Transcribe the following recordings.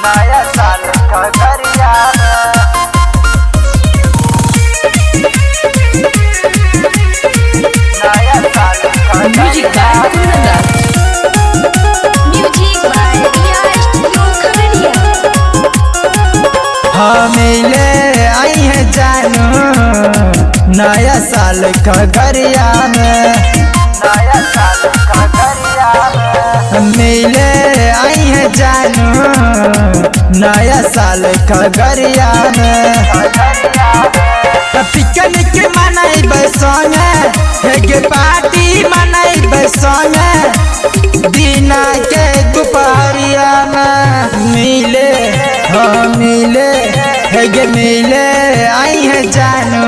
नया साल खगड़िया नया साल Music by Kundan Raj. Music by Riya studio Khagaria. हाँ मिले आई है जानू नया साल खगड़िया में। नया साल खगड़िया मिले आई है जानू नया साल खगड़िया में। खगड़िया पिकनिक मनाइब संगे, हेगे पार्टी मनाइब संगे, दिना के दुपहरिया में मिले। हाँ मिले हेगे मिले आई है जानू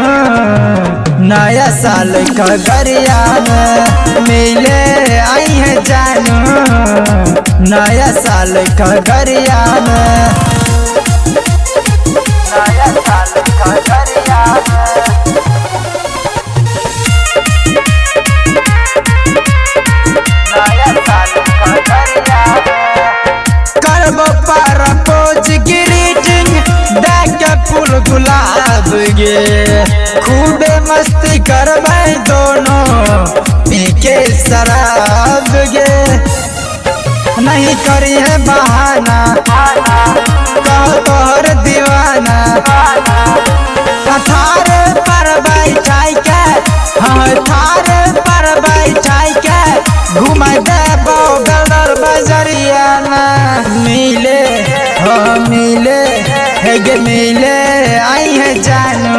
नया साल खगड़िया में। मिले आई है जानू नया साल खगड़िया में। नया साल खगड़िया नया साल खगड़िया। करबो परपोज ग्रीटिंग दे फूल गुलाब गे, खूबे मस्ती करबै दोनों पी के शराब गे। नहीं करी है बहाना कहो तोहर दीवाना, थार पर बैठाई के, हाँ थार पर बैठाई के घुमा देबो गदर बजरिया में। मिले हो मिले हेगे मिले आई है जानू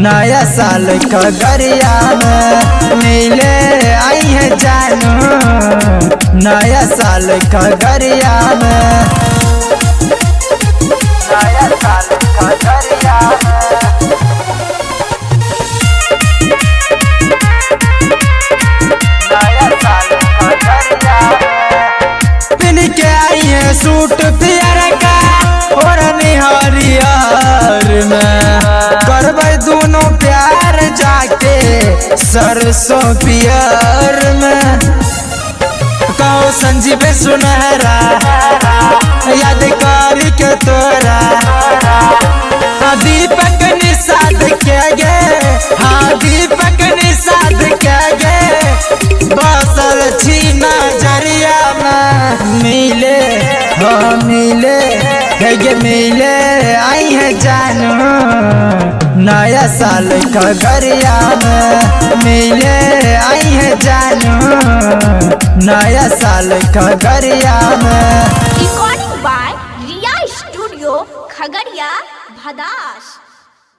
नया साल खगड़िया में। मिले आई है जानू नया साल खगड़िया में। नया साल खगड़िया नया साल खगड़िया। पिन के आई है सूट पियर का और निहरियर में, करबै दोनों प्यार जाके सरसों पियर में। कहो संजीव सुनहरा याद कर के तोरा, हाँ दीपक निषाद के गे, हाँ दीपक निषाद के गे, बसल छी नजरिया में। मिले हो मिले हेगे मिले आई है जानू नया साल खगड़िया में। मिले आई है जानू नया साल खगड़िया में। Recording by Riya studio Khagaria Bhadas.